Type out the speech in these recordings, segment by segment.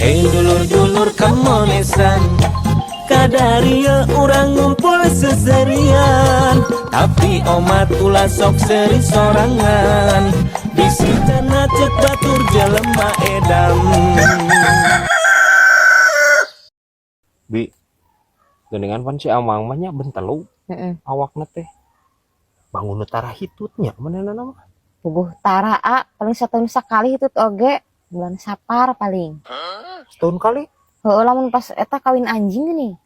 Dulur-dulur kamonesan, kadaria urang ngumpul seserian. Tapi omat ulah sok seri sorangan, bisi cenah cek batur jelema edan. Bi, geningan pan si Amang mah nya bentelu. Heeh. Awakna teh bangun tara hitutnya manehna mah. Puguh tara a, paling setahun sekali hitut oge, bulan Sapar paling. Setahun kali? Heeh, lamun pas eta kawin anjing nih.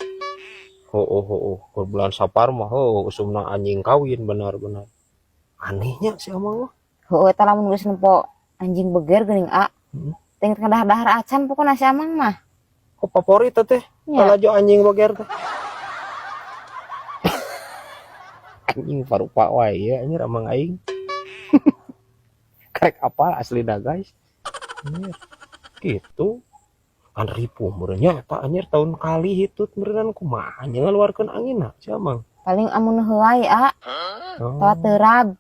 Oh oh oh, oh. Keur bulan Sapar mah heuh usumna anjing kawin, benar-benar. Anehnya si Amang mah. Heeh, eta lamun geus nempo anjing beger geuning a. Teh kadahar-dahar acan pokona si Amang mah. Kok favorit teh? Nya. Lalajo anjing beger teh. Anjing parupa wae ya anjir Amang aing. Karek apa aslina guys? Anjir. Gitu. Kan ripuh meureun eta anjir tahun kali hitut meureun kumaha nya ngaluarkeun anginna si Amang. Paling amun heuay a, Oh. tawa terab.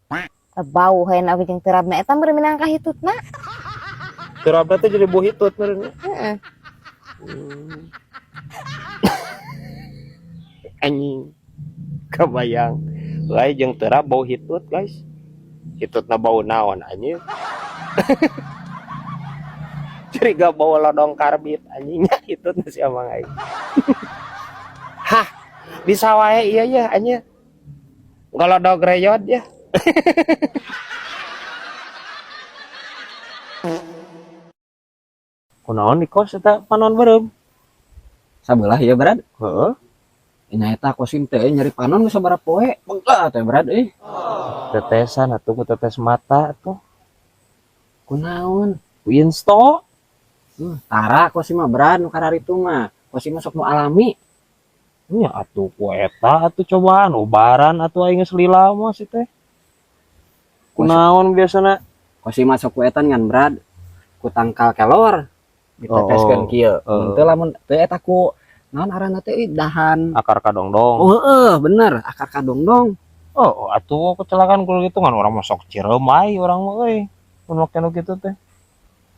Bau hayang oge jeung terabna eta meureun minangka hitutna. Terabna teh jadi bau hitut meureun. Heeh. Anjing. Kebayang. Lain jeung terab bau hitut guys. Hitutna bau naon anjing. Curiga bau lodong karbit anjingnya hitutna si Amang aing. Hah, bisa wae iya ya anjir. Golodog reyod ya. Kunaon di kos eta panon beureum? Sabelah ya Brad. Heeh. Nya eta kosim teh nyeri panon geus sabaraha poe. Bengkak teh Brad euy. Tetesan atuh ku tetes mata atuh. Kunaon? Ku insto. Tara kosim mah Brad nu kararitu mah. Kosim mah sok nu alami. Nya atuh ku eta atuh cobaan ubaran atuh aing geus lila mah si teh. Kunaon biasana? Kosim mah sok ku eta ngan Brad. Ku tangkal kelor diteteskeun Oh, kieu. oh. Mun teu lamun teu eta ku naon aranna teh euy dahan akar kadongdong. Oh heeh, bener, akar kadongdong. Oh, atuh kecelakaan kudu gitu kan orang masuk Ciremai orang mah euy. Mun make nu kitu teh.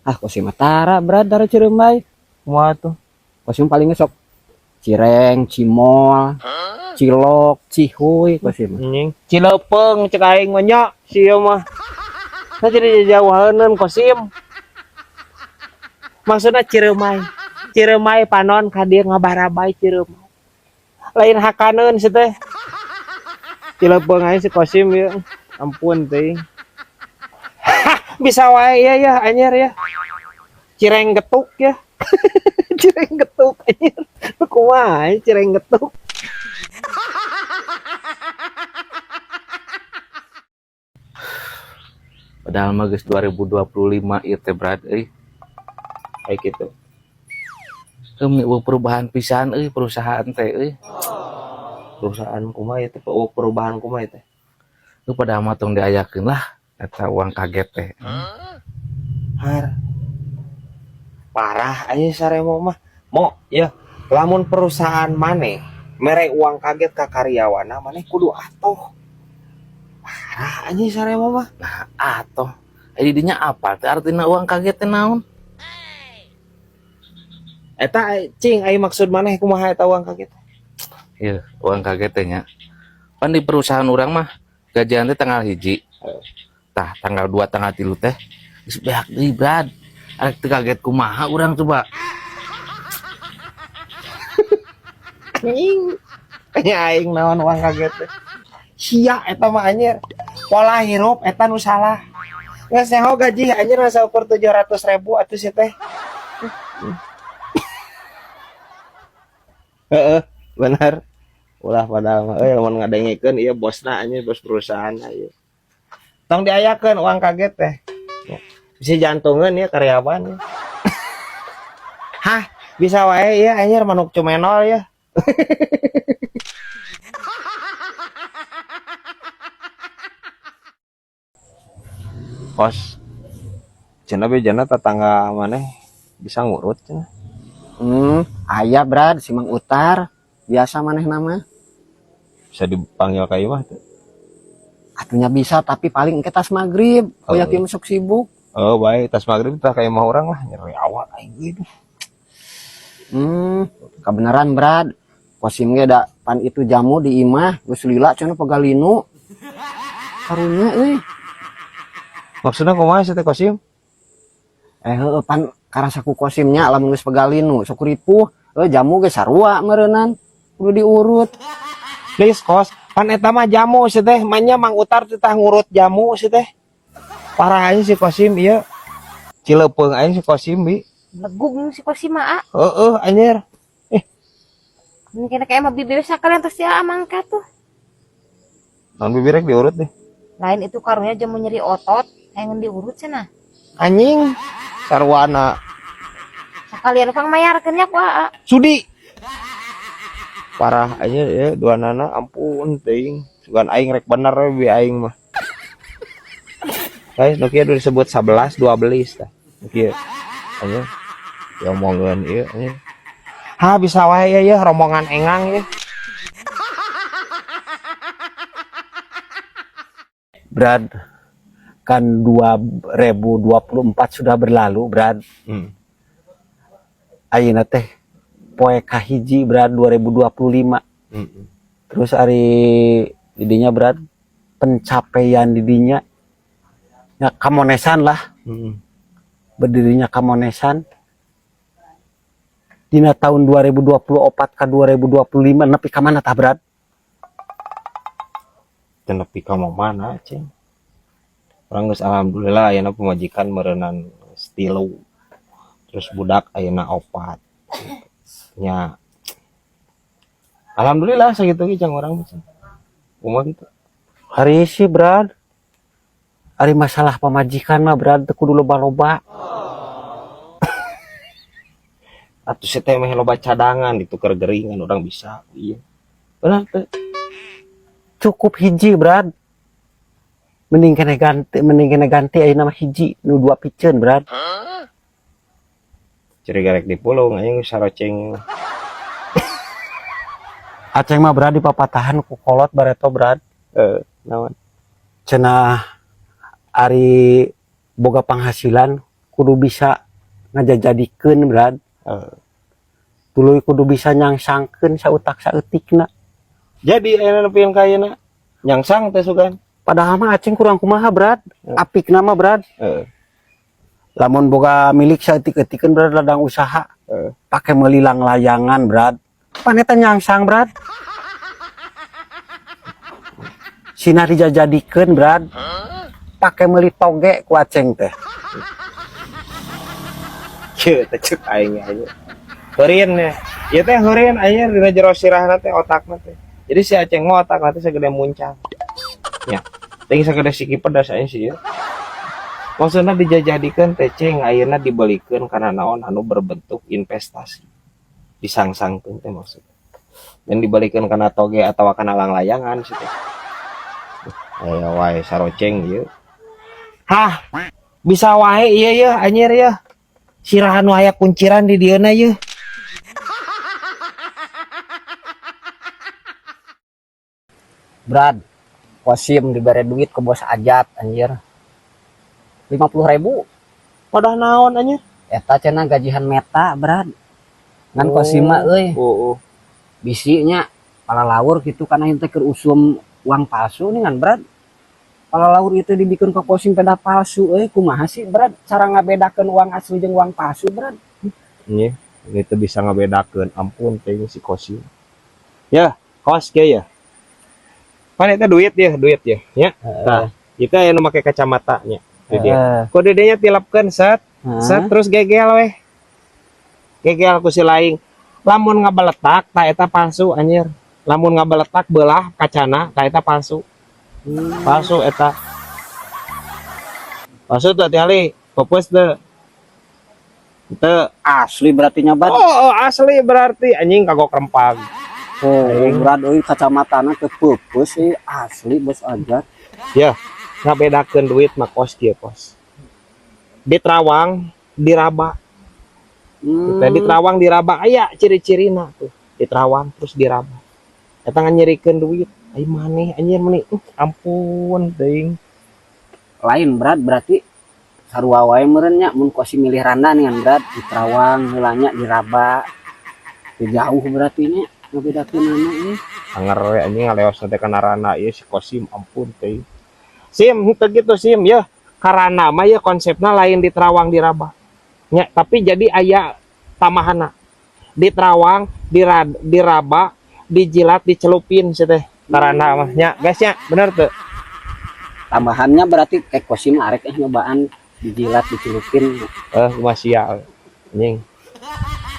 Ah, kosim mah tara Brad tara Ciremai. Kumaha tuh? Kosim paling sok cireng, cimol, cilok, cihuy kosim mah. Anjing. Cilepeung cek aing mah nya si ieu mah. Nah jadi jauhaneun kosim. Maksudna Ciremai. Ciremai panon ka dieu ngabarabai Ciremai. Lain hakaneun si teh. Cilepeung aing si kosim ieu. Ampun teuing. Bisa wae ya ya anjir ya. Cireng getuk ya. Cireng getuk anjir. Kumaha cireng getuk? Padahal mah geus 2025 ieu teh Brad euy. Kayak gitu. Heuh perubahan pisan euy perusahaan teh euy. Perusahaan kumaha ieu teh? Oh, perubahan kumaha ieu teh? Heuh padahal mah tong diayakeun lah eta uang kaget teh. Har. Parah aja saremo mah. Mo, ya lamun perusahaan maneh mere uang kaget ka karyawanna maneh kudu atuh. Parah aja saremo mah. Nah, atuh. Jadi dinya apa teh artina uang kaget teh naon? Eta cing ai maksud maneh kumaha eta uang kaget? Ieu uang kaget teh nya. Pan di perusahaan urang mah gajian teh tanggal 1. Tah tanggal 2 tanggal 3 teh geus beak deui Brad. Arek teu kaget kumaha urang coba. Anjing. Nya aing naon uang kaget teh. Sia eta mah anjir. Pola hirup eta nu salah. Geus seho gaji anjir asa ukur 700.000 atuh si teh. Heeh, benar. Ulah padahal mah euy lamun ngadengekeun ieu bosna anjir bos perusahaan ieu. Tong diayakeun uang kaget teh. Ya. Bisa jantungeun ya karyawan ya. Hah, bisa wae ya anjir manuk cumenol ya. Kos cenah bejana tetangga maneh bisa ngurut cenah. Aya Brad si Mang Utar biasa maneh nama. Bisa dipanggil ka ieu mah teu? Atunya bisa tapi paling engke tas magrib. Oh. Koyak ieu masuk sibuk. Oh, baik, tas magrib tah ka imah urang lah nyeri awak aing geus. Kebenaran Brad. Kosim ge da pan itu jamu di imah geus lila cenah pegalinu. Karunya euy. Maksudna kumaha sih teh Kosim? Heueuh pan karasa ku Kosimnya lamun geus pegalinu sok ripuh. Jamu ge sarua meureunnan. Kudu diurut. Please Kos, pan eta mah jamu sih teh, manya Mang Utar teh tah ngurut jamu sih teh. Parah aja si Kosim ieu. Cilepeung aja si Kosim bi. Legug si Kosim mah, ah. Heeh anjir. Ini kena kayak mah bibi sekalian terus ya mangkat tuh. Naon bibi rek diurut deh. Lain itu karunya jamu nyeri otot, hayang diurut cenah. Anjing sarwana. Sekalian pang mayarkeun nya ku aa. Sudi. Parah aja ya dua nana ampun teuing. Sugan aing rek bener we bi aing mah. Guys, nu kieu disebut 11 12 tah. Nu kieu. Anjing. Diomongeun ieu anjing. Ha bisa wae ya rombongan engang ya. Brad, kan 2024 sudah berlalu, Brad. Ayeuna teh poe kahiji Brad 2025. Terus ari didinya Brad pencapaian didinya ya kamonesan lah. Berdirinya kamonesan dina tahun 2024 ke 2025 nepi ka mana tah Brad? Teu nepi ka mana cing. Urang geus alhamdulillah ayeuna pemajikan meureunan geus 3. Terus budak ayeuna 4. Nya alhamdulillah sakitu ge jang urang mah. Kumaha kitu? Hari sih Brad. Ari masalah pamajikan mah Brad teu kudu loba-loba. Atuh si teh meh loba cadangan ditukar geringan orang bisa. Iya. Benar teh. Cukup hiji Brad. Mending kena ganti, mending kena ganti ayeuna mah hiji nu 2 piceun Brad. Curiga rek dipulung anjing saroceng. Aceng mah Brad dipapatahan ku kolot bareto Brad. Naon? Cenah ari boga penghasilan kudu bisa ngajajadikeun Brad. Tuluy kudu bisa nyangsangkeun sautak saeutikna. Jadi ayeuna nepi ka ayeuna nyangsang teh sugan. Padahal mah aceng kurang kumaha Brad. Apikna mah Brad. Lamun boga milik saeutik-eutikeun Brad ladang usaha. Pake meuli langlayangan Brad. Pan eta nyangsang Brad. Sina dijajadikeun Brad. Pake meuli toge ku aceng teh. Kieu teh ceuk aing aja. Heureun ya. Ieu teh heureun anjir dina jero sirahna teh otakna teh. Jadi si Aceng mah otakna teh sagede muncang. Ya. Teh sagede siki pedas aing sih ieu. Maksudna dijajadikeun teh ceng ayeuna dibelikeun kana naon anu berbentuk investasi. Disangsangkeun teh maksudna. Dan dibalikeun kana toge atawa kana langlayangan situ. Aya wae saroceng ieu. Hah, bisa wae ieu yeuh anjir yeuh. Sirahan nu aya kunciran di dieuna yeuh. Brad, Kosim dibere duit ke bos Ajat anjir. 50.000. Wadah naon anjir? Eta cenah gajihan meta, Brad. Ngan Kosim mah euy. Oh, oh. Bisinya palalaur gitu karena teh keur usum uang palsu nih ngan Brad. Palalaur itu dibikin ke Kosim peda palsu euy, kumaha sih Brad cara ngabedakeun uang asli jeung uang palsu Brad? Nggih, itu bisa ngabedakeun, ampun teh si Kosim. Ya, kos kieu ya. Pan eta duit ya, duit ya, nya. Nah, itu aya nu make kacamata nya. Di dia. Ku dedenya tilapkeun set, set terus gegel weh. Gegel ku si laing. Lamun ngabeletak ta eta palsu anjir. Lamun ngabeletak belah kacana ta eta palsu. Palsu eta. Palsu tuh tinggali pupus teu. Teu Asli berarti nyoba. Oh, oh, asli berarti anjing kagok rempag. Oh, berat euy kacamatana teu pupus euy asli bos Ajat. Ya, ngabedakeun duit mah kos kieu kos. Di Terawang diraba. Di Terawang diraba aya ciri-cirina tuh. Di Terawang terus diraba. Eta nganyerikeun duit. Ai maneh anjir meni ampun teuing. Lain berat berarti sarua wae meureun nya mun kosi milih randa nih berat di Terawang heula nya diraba. Teu jauh berarti nya ngabedakeunana ieu. Anger we anjing ngaleos teh kana rana ieu si Kosim, ampun teh. Sim, henteu gitu Sim ya. Karana mah ya konsepna lain di Terawang diraba. Nya, tapi jadi aya tamahana. Di Terawang, diraba, dijilat, dicelupin sih teh. Karana mah nya, guys nya, bener tuh. Tambahannya berarti kayak Kosim arek nyobaan dijilat dicelupin. Eh, masih ya anjing.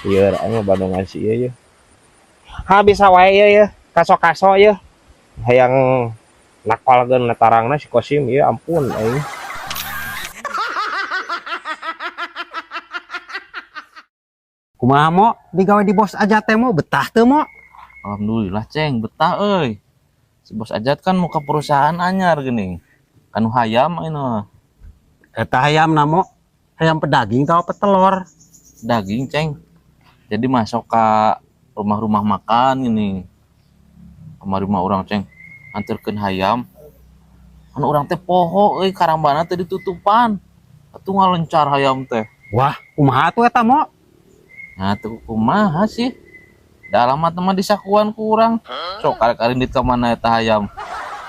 Iya, anjing bandungan si ieu ye. Ha bisa wae ieu ye, kaso-kaso ye. Hayang nakwalkeun tarangna si Kosim ieu, ampun aing. Kumaha mo digawe di bos aja teh mo betah teu mo? Alhamdulillah ceng betah euy. Si bos Ajat kan muka perusahaan anyar gini. Kanu hayam ini. Eta hayam na mo, hayam pedaging tau petelor? Daging ceng. Jadi masuk ke rumah-rumah makan ini. Kemari mah orang ceng anterkeun hayam. Anu urang teh poho euy karambana teh ditutupan. Atuh ngalencar hayam teh. Wah, kumaha tuh eta mo? Nah tuh kumaha sih? Da alamat mah disakuan ku urang. Sok karek arindit ka mana eta hayam.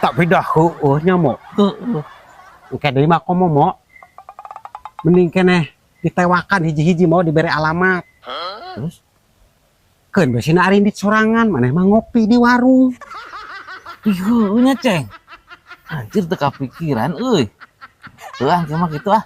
Tapi dah heueuh nya mo. Heueuh. Engke deui mah komo mo. Mending keneh ditewakan hiji-hiji mau diberi alamat. Terus? Keun besina arindit sorangan, maneh mah ngopi di warung. Ih, nya ceng. Anjir teu kapikiran euy. Heuh ah mah kitu ah.